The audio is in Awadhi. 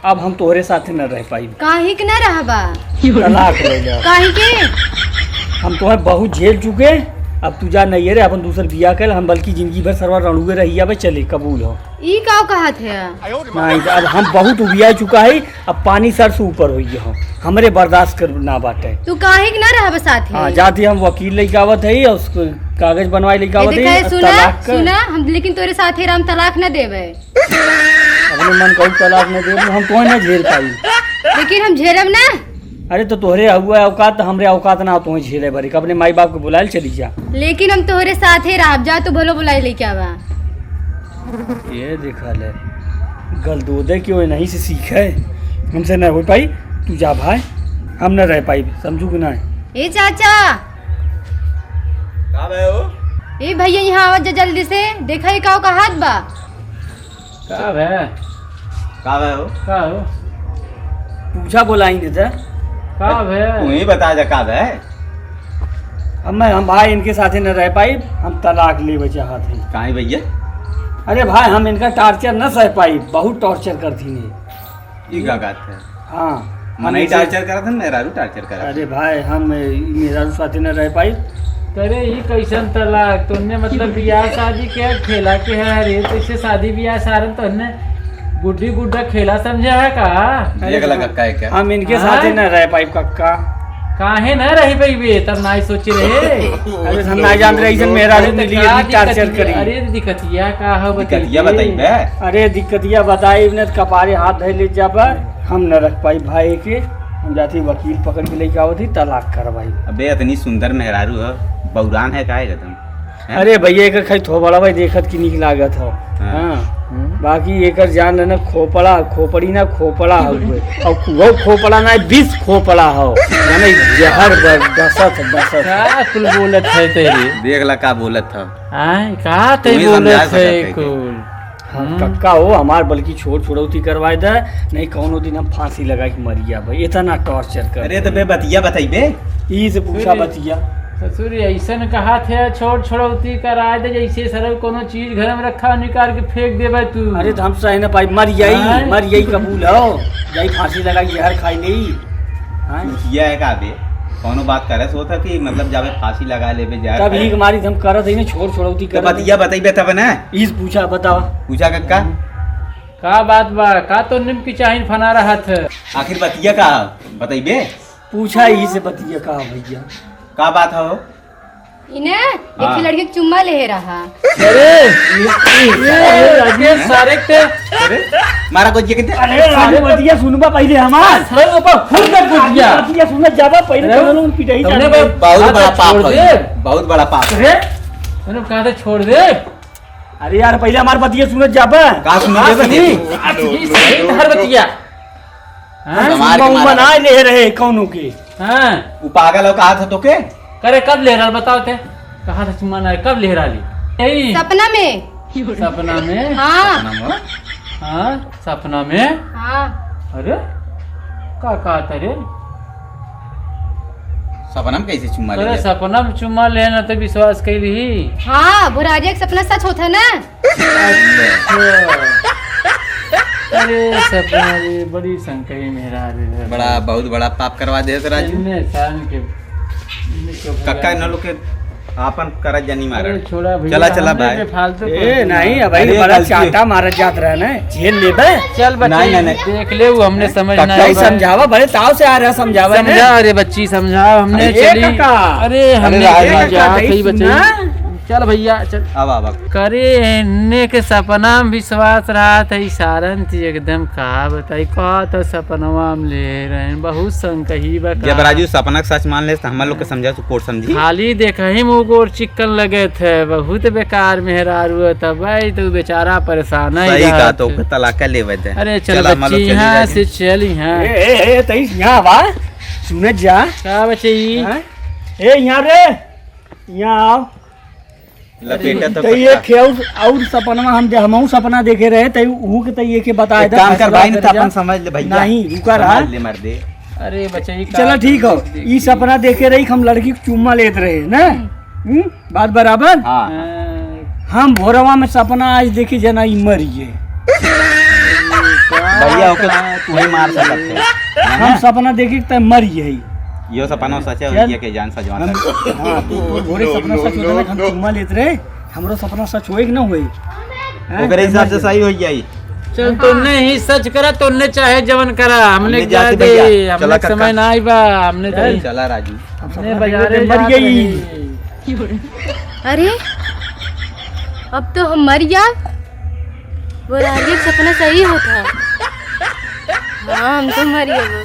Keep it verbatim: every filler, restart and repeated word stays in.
अब हम तोहरे साथे न रह पाई। काहे के न रहबा? तलाक ले ले। काहे के? हम तोहे बहुत झेल चुके, अब तू जा नैहरे, अपन दूसर बियाह कर, हम बल्कि जिंदगी भर सरवा रणुए रही जाबे, चले, कबूल हो। ई का कहत है? नहीं, अब हम बहुत उबिया चुका है, अब पानी सर से ऊपर होइ गया हो, हमरे बर्दाश्त कर ना बाटे। तू काहे के ना रहब साथे? हाँ, जाती हम वकील लेके आवत है और उसको कागज बनवाए लेके ए, आवत देखा है, है, सुना, तलाक कर। सुना, हम लेकिन तोरे साथे राम तलाक ना देबे। अपने मन कहू तलाक ना देबे, हम तोहे ना झेल पाई। लेकिन हम झेलब ना। अरे तो तोहरे हुआ औकात, तो हमरे औकात ना हो तोहे झेले भरी। अपने माई बाप के बुलाए चली जा। लेकिन हम तोहरे साथे रहब, जा तू भलो बुलाए लेके आवा। ये देखा ले, गलदोदे क्यों नहीं से सीखे, हमसे ना हो पाई। तू जा भाई, हम ना रह पाई, समझू कि ना? ए चाचा। का भए हो? ए भैया, यहाँ आवा जा जल्दी से, देखा ये का कहत बा। का भए? का भए हो? का हो? पूछा बोलाई नहीं था। का भए? तू ही बता जा का भए? अब मैं, हम भाई इनके साथे न रह पाई, हम तलाक लेवे चाहत हई। काहे भैया? अरे भाई, हम इनका torture न सह पाई, बहुत torture करती ने। ई का बात है? हाँ, मनई इनसे torture करत है, मेहरारू torture करत है। अरे भाई, हम, ई मेहरारू साथे न रह पाई। अरे, ई कैसन तलाक? तोहने मतलब बियाह शादी के खेला के है रे? तो इसे शादी बियाह सारन तोहने गुड्डी गुड्डा खेला समझा है का? देख ला कक्का है क्या? हम इनके हाँ? साथे न रह पाई कक्का। काहे न रह पाइबे? तब नाई सोचे रहे। अरे हम नाई जानत रहे, ऐसन मेहरारू अरे तो मिली, का इतनी दिक्कत torture है? करी। अरे दिक्कतिया का हो दिक्कतिया बताइए। बताइबे? अरे दिक्कतिया बताई ने तो कपारे हाथ धर ले जाबा, हम न रख पाई भाई के। हम जाती वकील पकड़ के लेके आवत ही, तलाक करवाई। अबे इतनी सुंदर मेहरारू है, बौरान है काहे एकदम? हैं? अरे भैया, एकर खाली थोबड़ा भाई देखत की नीक लागत हो। हाँ। हाँ। हम्म। बाकी एकर जान लेना, खोपड़ा, खोपड़ी ना, खोपड़ा हउवे। और वो खोपड़ा ना, विष खोपड़ा हो। माने जहर बर-, डसत, डसत। का कुल बोलत है तेरी? देख ला का बोलत था। आय, का ते तू ही बोलत समझा है सकत है कुल? हाँ, हम्म। कक्का हो, हमार बल्कि छोड़ छोड़ौती करवाए दे, नहीं कौनो दिन हम फांसी लगा के मर गया भाई, इतना torture कर। अरे तो बे बतिया बताइबे। ई से पूछा अरे, बतिया। ससुर, ऐसन कहा थे, छोड़ छोड़ौती कराए दे, जैसे सरऊ कोनो चीज घर में रखा, निकाल के फेंक देबे तू। अरे, तो हम सह न पाई, मर जाई, हाँ। मर जाई, कबूल हो, जाई फांसी लगा के जहर खाई लेई। हाँ। पूछिया है का बे? कौनो बात करे सोच कि मतलब जाबे फांसी लगा लेबे, जहर तब खाए? ही हमारी हम करत है ना, छोड़ छोड़ौती तो करत है। बतिया बतइबे तब ना। इस पूछा, बताओ। पूछा कक्का। का बात बा? का तो निम की चाही फना रहत है? आखिर बतिया का बताइबे? पूछा ही से बतिया का भैया? का बात हो? इने हाँ। एक लड़की के चुम्मा ले रहा। अरे, ये, ये, ये, ये सारे के अरे, मारा को ये कितने? अरे, सारे बतिया सुनबा पहले हमार। सारे ऊपर फुल कर कुछ दिया। बतिया सुनत जाबा पहले अरे, तो लोग पिटाई तुमने जाने। बहुत बड़ा पाप छोड़ है। दे। बहुत बड़ा पाप है। अरे, मैंने कहा था छोड़ दे। अरे यार, पहले हमार बतिया सुनत जाबा। का सुनत हाँ, जाबा? सुनी। आज ही सही हर बतिया। हाँ? हमार के चुम्मा मारा। उम्मा ना ले रहे कौनो के। हाँ। उ पागल हो, कहा था तो के? करे, कब ले रहा बताओ ते? कहा था चुम्मा ना, कब ले रहा ली? यही। सपना में। सपना में? हाँ। सपना में? हाँ, सपना में? हाँ। अरे, का कहा था रे? सपना में कैसे चुम्मा ले अरे, लिया? सपना में चुम्मा लेना तो विश्वास कैली ही। हाँ, भुरारिया के सपना सच होता ना? अच्छा। अरे सपना रे, बड़ी संकही मेहरारू है। बड़ा, बहुत बड़ा पाप करवा देत राजू। इन्ने सारन के, इन्ने के कक्का, इन लोग के आपन करत जानी मारन। अरे छोड़ा भैया, चला, चला हमने भाई। के फालतू ए, कर दिया। नहीं, अब भाई अरे बड़ा गलती चाटा मारत जात रहा ना, झेल लेबे। चल बच्चे, नहीं, नहीं, नहीं। देख ले, वो हमने समझ कक्का नहीं ही आया। समझावा, बड़े ताव से आ रहा समझावा ने। समझा, अरे बच्ची समझा, हमने अरे चली। कक्का। अरे अरे हमने राज, चली राज। जा, कक्का, सही बच्ची। सुना। चल भैया, चल। अब, अब, अब। करे, एन्ने के सपना में विश्वास रहत है, ई सारन थी एकदम का बताई, का तो सपनवा में ले रहे हैं, बहुत संकही बा का। जब राजू सपना के सच मान ले, तो हमार लोग के समझा, तू कोर्ट समझी। खाली देखही में उ गोर चिक्कन लगे थे, बहुत बेकार मेहरारू है, तब भाई तो बेचारा परेशान है सही रहत का, तो है। ओके तलाक कर लेवे दे। अरे चल चल, हमार लोग बच्ची, चली यहाँ राजू। से चल यहाँ। ए, ए, ए, तई यहाँ बा, सुनत जा। का बच्ची? हाँ? ए, यहाँ रे, यहाँ आओ। लपेटा तो तई कट्टा। एक ठे और, और सपनवा हम दे-, हमहू सपना देखे रहे, तई उहू के तई एक के बताए एक दे, काम कर फैसला भाई, नहीं कर तो जा। अपन समझ ले भैया। नहीं, रुका रहा। समझ ले मर्दे। अरे बच्चा, ई चलो का ठीक हो, देखी। ई सपना देखे रही हम लड़की के चुम्मा लेत रहे ना। हम्म, बात बराबर? हाँ। हाँ। हम भोरवा में सपना आज देखी जना ई मरी है। भैया, ओके तू ही मार सकत है, है हम ना? सपना देखी त मर गई। यो सपना सचे हो चल। गया के जान सजवा हम, सकत। हाँ, तू, तू घोड़े सपना सच होता ना, हम चुम्मा लेत रहे, हमरो सपना सच होए कि ना होए? हैं? ओकरे हिसाब से सही हो जाई। चल, तोने ही सच करा, तोने चाहे जवन करा, हमने हमने क्या जाते दे, भैया, हमने चला काका। समय ना आई बा, हमने चल, तो चला राजू। हमने सपना बाजारे देखे मर जात गई। रही। अरे, अब तो हम मर गया। वो राजू के सपना सही होता। हाँ, हम तो मर गए।